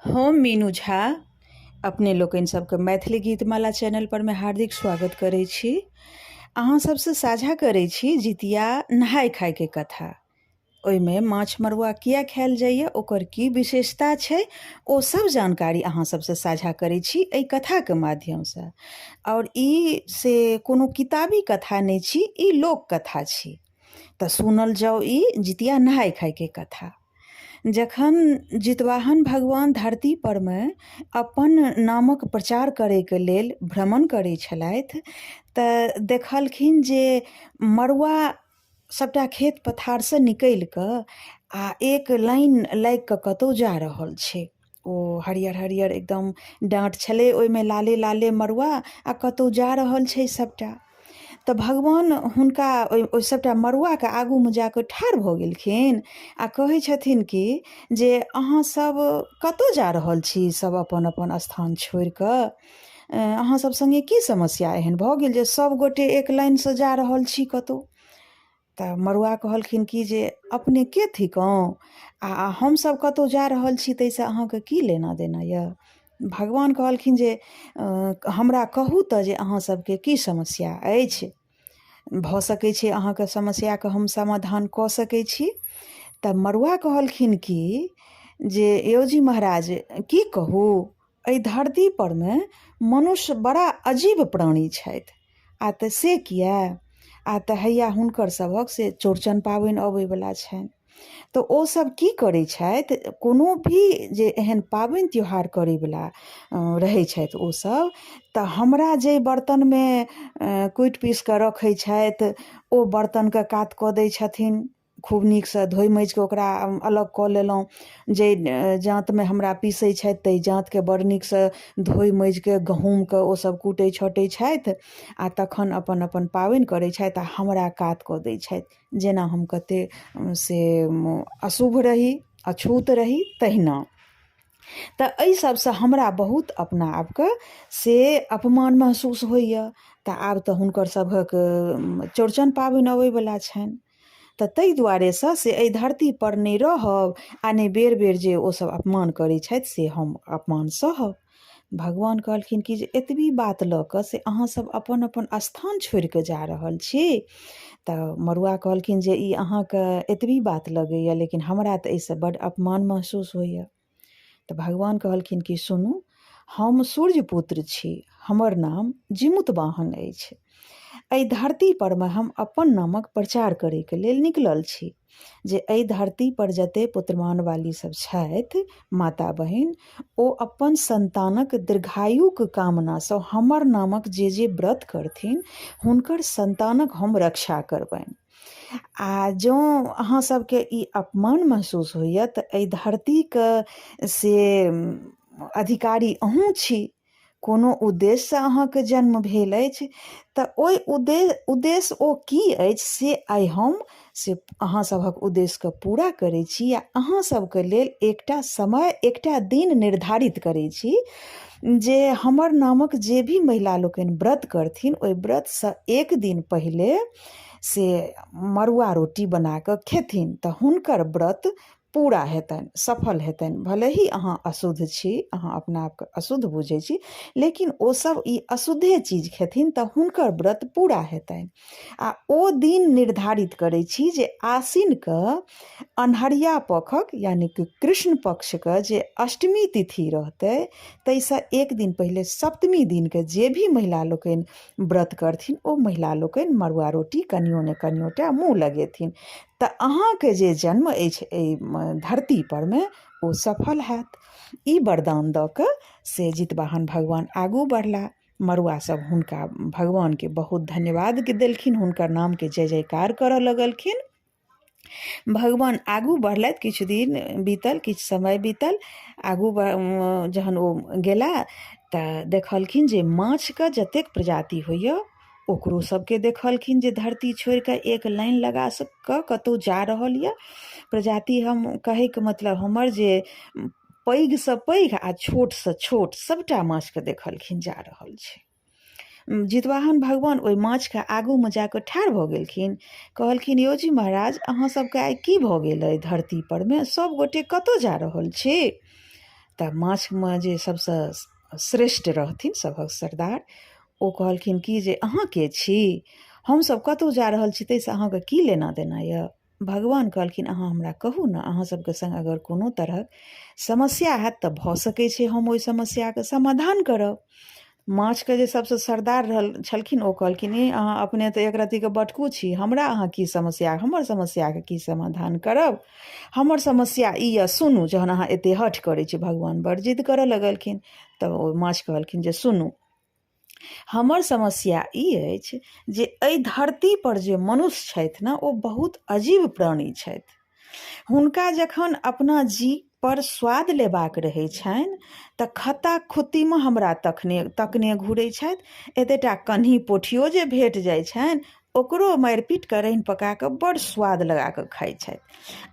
हम मीनू झा अपने लोकनि सबके मैथिली गीतमाला चैनल परमे हार्दिक स्वागत करै छी। अहाँ सबसँ साझा करै छी जितिया नहाय खायके कथा। ओहिमे माछ मरुआ किया खायल जाइए, ओकर की विशेषता छै, ओ सब जानकारी अहाँ सबसँ साझा करै छी एहि कथाके माध्यमसँ। आओर ई से कोनो किताबी कथा नहि छी, ई लोक कथा छी। तऽ सुनल जाउ ई जितिया नहाय खायके कथा। जखन जितवाहन भगवान धरती परमे अपन नामक प्रचार करैके लेल भ्रमण करै छलथि तऽ देखलखिन जे मड़ुआ सभटा खेत पथारसँ निकलि कऽ आ एक लाइन लागि कऽ कतहु जा रहल छै। ओ हरियर हरियर एकदम डाँट छलै, ओहिमे लाले लाले मड़ुआ आ कतहु जा रहल छै सभटा। तऽ भगवान हुनका ओहि सभटा मड़ुआके आगूमे जा कऽ ठाढ़ भऽ गेलखिन आ कहै छथिन कि जे अहाँसभ कतऽ जा रहल छी सभ अपन अपन स्थान छोड़िकऽ? अहाँ सभ सङ्गे की समस्या एहन भऽ गेल जे सभगोटे एक लाइनसँ जा रहल छी कतहु? तऽ मड़ुआ कहलखिन कि जे अपने के थिकहुँ आ हमसभ कतहु जा रहल छी ताहिसँ अहाँके की लेना देना यऽ? भगवान कहलखिन जे हमरा कहू तऽ जे अहाँ सभके की समस्या अछि? भऽ सकै छै अहाँके समस्याके हम समाधान कऽ सकै छी। तऽ मड़ुआ कहलखिन कि जे यौ जी महाराज, की कहू, एहि धरतीपर मे मनुष्य बड़ा अजीब प्राणी छथि। आ तऽ से किए? आ तऽ हैया हुनकर सभक से चौड़चन पाबनि अबैवला छनि, तऽ ओ सब की करै छथि, कोनो भी जे एहन पाबनि त्योहार करैवला रहै छथि ओसब, तऽ हमरा जाहि बर्तनमे कुटि पीस कऽ रखै छथि ओ बर्तनके कात कऽ दै छथिन। खूब नीकसँ धोइ माँजिकऽ ओकरा अलग कऽ लेलहुँ। जाहि जाँतमे हमरा पीसै छथि ताहि जाँतके बड़ नीकसँ धोइ माँजिकऽ गहूँमके ओसब कूटै छाँटै छथि आओर तखन अपन अपन पाबनि करै छथि आओर हमरा कात कऽ दै छथि, जेना हम कतेक से अशुभ रही, अछूत रही तहिना। तऽ एहि सबसँ हमरा बहुत अपना आपके से अपमान महसूस होइए। तऽ आब तऽ हुनकर सभक चौड़चन पाबनि अबैवला छनि, तऽ ताहि दुआरेसँ से एहि धरतीपर नहि रहब आ नहि बेर बेर जे ओसभ अपमान करै छथि से हम अपमान सहब। भगवान कहलखिन कि जे एतबी बात लऽ कऽ से अहाँसभ अपन अपन स्थान छोड़ि कऽ जा रहल छी? तऽ मड़ुआ कहलखिन जे ई अहाँके एतबी बात लगैए, लेकिन हमरा तऽ एहिसँ बड्ड अपमान महसूस होइए। तऽ भगवान कहलखिन कि सुनू, हम सूर्य पुत्र छी, हमर नाम जिमुत वाहन अछि। एहि धरती परमे हम अपन नामक प्रचार करैके लेल निकलल छी जे एहि धरती पर जते पुत्रमान वाली सब छथि माता बहिन, ओ अपन संतानक दीर्घायुक कामनासँ हमर नामक जे जे व्रत करथिन हुनकर संतानक हम रक्षा करबनि। आ जँ अहाँ सबके ई अपमान महसूस होइए तऽ एहि धरतीके से अधिकारी अहूँ छी। कोनो उद्देश्यसँ अहाँके जन्म भेल अछि, तऽ ओहि उद्देश्य ओ की अछि से आइ हम से अहाँ सभक उद्देश्यके पूरा करै छी आ अहाँ सबके लेल एकटा समय, एकटा दिन निर्धारित करै छी जे हमर नामक जे भी महिला लोकनि व्रत करथिन ओहि व्रतसँ एक दिन पहिले से मड़ुआ रोटी बनाकऽ खेथिन तऽ हुनकर व्रत पूरा हेतनि, सफल हेतनि। भले ही अहाँ अशुद्ध छी, अहाँ अपना आपके अशुद्ध बुझै छी, लेकिन ओ सब ई अशुद्धे चीज खेथिन तऽ हुनकर व्रत पूरा हेतनि। आ ओ दिन निर्धारित करै छी जे आसिनके अन्हरिया पखक यानि कि कृष्ण पक्षके जे अष्टमी तिथि रहतै ताहिसँ एक दिन पहिले सप्तमी दिनके जे भी महिला लोकनि व्रत करथिन ओ महिला लोकनि मड़ुआ रोटी कनियो ने कनियो टा मुँह लगेथिन, तऽ अहाँके जे जन्म अछि एहि धरती परमे ओ सफल हैत। ई वरदान दऽ कऽ से जितवाहन भगवान आगू बढ़ला। मड़ुआ सब हुनका भगवानके बहुत धन्यवाद देलखिन, हुनकर नामके जय जयकार करऽ लगलखिन। भगवान आगू बढ़लथि, किछु दिन बीतल, किछु समय बीतल, आगू जहन ओ गेला तऽ देखलखिन जे माछके जतेक प्रजाति होइए ओकरो सबके देखलखिन जे धरती छोड़िकऽ एक लाइन लगा कऽ कतहु जा रहल यऽ प्रजाति। हम कहैके मतलब हमर जे पैघसँ पैघ आ छोटसँ छोट सबटा माछके देखलखिन जा रहल छै। जितवाहन भगवान ओहि माछके आगूमे जाकऽ ठाढ़ भऽ गेलखिन। कहलखिन, यौ जी महाराज, अहाँ सबके आइ की भऽ गेल अइ? धरती परमे सब गोटे कतऽ जा रहल छी? तऽ माछमे जे सबसँ श्रेष्ठ रहथिन सभक सरदार, ओ कहलखिन कि जे अहाँ के छी, हमसभ कतहु जा रहल छी ताहिसँ अहाँके की लेना देना यऽ। भगवान कहलखिन अहाँ हमरा कहू ने, अहाँ सबके सङ्ग अगर कोनो तरहक समस्या हैत तऽ भऽ सकै छै हम ओहि समस्याके समाधान करब। माछके जे सबसँ सरदार रहल छलखिन ओ कहलखिन ई अहाँ अपने तऽ एक रत्तीके बटकू छी, हमरा अहाँ की समस्या, हमर समस्याके की समाधान करब, हमर समस्या ई यऽ सुनू। जहन अहाँ एते हठ करै छी, भगवान बड़ जिद करऽ लगलखिन। तऽ ओ माछ कहलखिन जे सुनू, हमर समस्या ई अछि जे एहि धरतीपर जे मनुष्य छथि ने ओ बहुत अजीब प्राणी छथि। हुनका जखन अपना जीभपर स्वाद लेबाक रहै छनि तऽ खत्ता खुत्तीमे हमरा तखने तकने घुरै छथि। एतेटा कन्ही पोठियो जे भेट जाइ छनि ओकरो मारि पीट कऽ रान्हि पका कऽ बड़ स्वाद लगा कऽ खाइ छथि।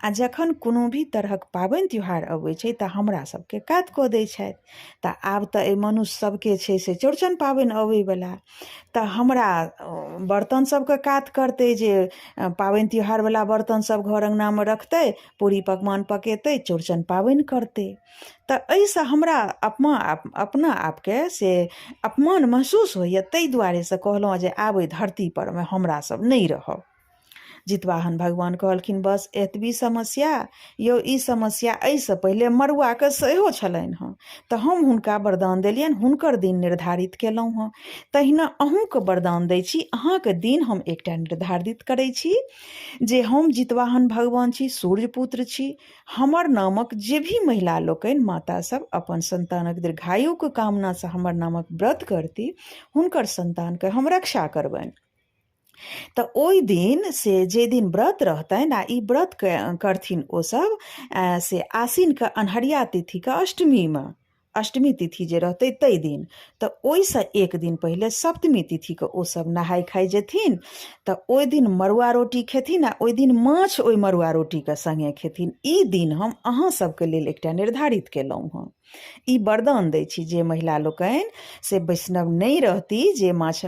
आ जखन कोनो भी तरहक पाबनि त्योहार अबै छै तऽ हमरा सबके कात कऽ दै छथि। तऽ आब तऽ एहि मनुष्य सबके छै से चौड़चन पाबनि अबैवला, तऽ हमरा बर्तन सबके कात करतै जे पाबनि त्योहारवला बर्तन सब घर अङ्गनामे रखतै, पूरी पकवान पकेतै, चौड़चन पाबनि करतै। तऽ एहिसँ हमरा अपना आपके से अपमान महसूस होइए, ताहि दुआरेसँ कहलहुँ जे आब एहि धरतीपर मे हमरा सब नहि रहब। जितवाहन भगवान कहलखिन बस एतबी समस्या यौ, ई समस्या एहिसँ पहिले मड़ुआके सेहो छलनि हँ, तऽ हम हुनका वरदान देलियनि, हुनकर दिन निर्धारित केलहुँ हँ। तहिना अहूँके वरदान दै छी, अहाँके दिन हम एकटा निर्धारित करै छी जे हम जितवाहन भगवान छी, सूर्य पुत्र छी, हमर नामक जे भी महिला लोकनि माता सब अपन संतानक दीर्घायुके कामनासँ हमर नामक व्रत करती, हुनकर संतानके हम रक्षा करबनि। तऽ ओहि दिन से जे दिन व्रत रहतनि आ ई व्रत करथिन ओसभ से आसिनके अन्हरिया तिथिके अष्टमीमे, अष्टमी तिथि जे रहतै ताहि दिन, तऽ ओहिसँ एक दिन पहिले सप्तमी तिथिके ओसभ नहाय खाय जेथिन। तऽ ओहि दिन मड़ुआ रोटी खेथिन आ ओहि दिन माछ ओहि मड़ुआ रोटीके सङ्गे खेथिन। ई दिन हम अहाँ सबके लेल एकटा निर्धारित केलहुँ हँ। ई वरदान दै छी जे महिला लोकनि से वैष्णव नहि रहती, जे माछ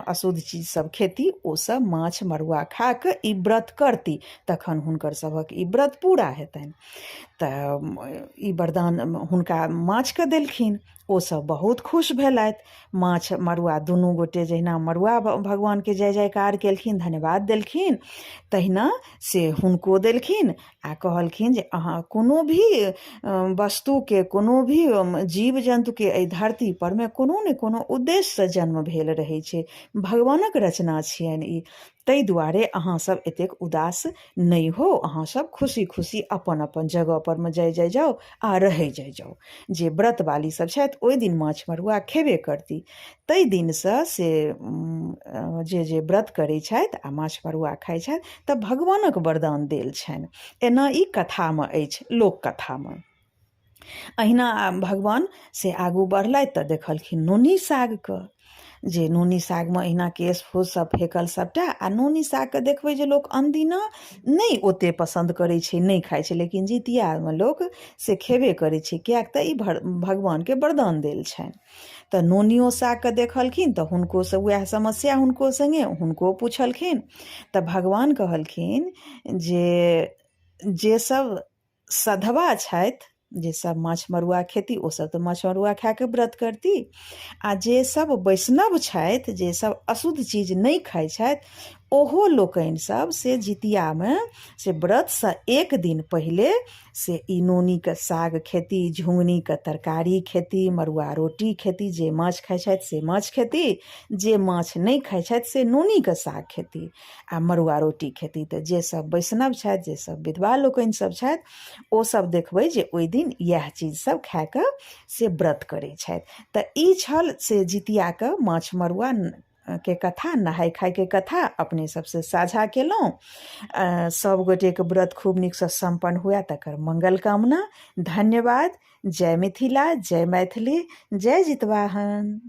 अशुद्ध चीज सब खेती, ओ सब माछ मड़ुआ खा कऽ ई व्रत करती, तखन हुनकर सभक ई व्रत पूरा हेतनि। तऽ ई वरदान हुनका माछके देलखिन, ओ सब बहुत खुश भेलथि। माछ मड़ुआ दुनू गोटे जहिना मड़ुआ भगवानके जय जयकार केलखिन, धन्यवाद देलखिन, तहिना से हुनको देलखिन आ कहलखिन जे अहाँ कोनो भी वस्तुके, कोनो भी जीव जन्तुके एहि धरती परमे कोनो ने कोनो उद्देश्यसँ जन्म भेल रहै छै, भगवानक रचना छियनि ई, ताहि दुआरे अहाँ सब एतेक उदास नहि हो, अहाँ सब खुशी खुशी अपन अपन जगह परमे जाइ जाइ जाउ आ रहै जाइ जाउ। जे व्रतवाली सब छथि ओहि दिन माछ मड़ुआ खेबे करती। ताहि दिनसँ से जे जे व्रत करै छथि आ माछ मड़ुआ खाइ छथि तऽ भगवानक वरदान देल छनि। एना ई कथामे अछि, लोक कथामे। अहिना भगवान से आगू बढ़लथि तऽ देखलखिन नोनी सागके, जे नोनी सागमे अहिना केश फूस सब फेकल सबटा। आ नोनी सागके देखबै जे लोक अनदिना नहि ओते पसन्द करै छै, नहि खाइ छै, लेकिन जितियामे लोक से खेबे करै छै, किएक तऽ ई भगवानके वरदान देल छनि। तऽ नोनियो सागके देखलखिन तऽ हुनकोसँ वएह समस्या, हुनको सङ्गे हुनको पुछलखिन तऽ भगवान कहलखिन जे जे सब सधवा छथि, जे सब माछ मड़ुआ खेती, ओ सब तऽ माछ मड़ुआ खाके व्रत करती, आ जे सब वैष्णव छथि, जे सब अशुद्ध चीज नहि खाइ छथि, ओहो लोकनि सब से जितियामे से व्रतसँ एक दिन पहिले से ई नोनीके साग खेती, झुङ्गनीके तरकारी खेती, मड़ुआ रोटी खेती, जे माछ खाइ छथि से माछ खेती, जे माछ नहि खाइ छथि से नोनीके साग खेती आ मड़ुआ रोटी खेती। तऽ जे सब वैष्णव छथि, जे सब विधवा लोकनि सब छथि, ओ सब देखबै जे ओहि दिन इएह चीज सब खाकऽ से व्रत करै छथि। तऽ ई छल से जितियाके माछ मड़ुआ के कथा, नहाय खायके कथा अपने सबसँ साझा केलहुँ। सब गोटेके व्रत खूब नीकसँ सम्पन्न हुए तकर मंगल कामना। धन्यवाद। जय मिथिला, जय मैथिली, जय जितवाहन।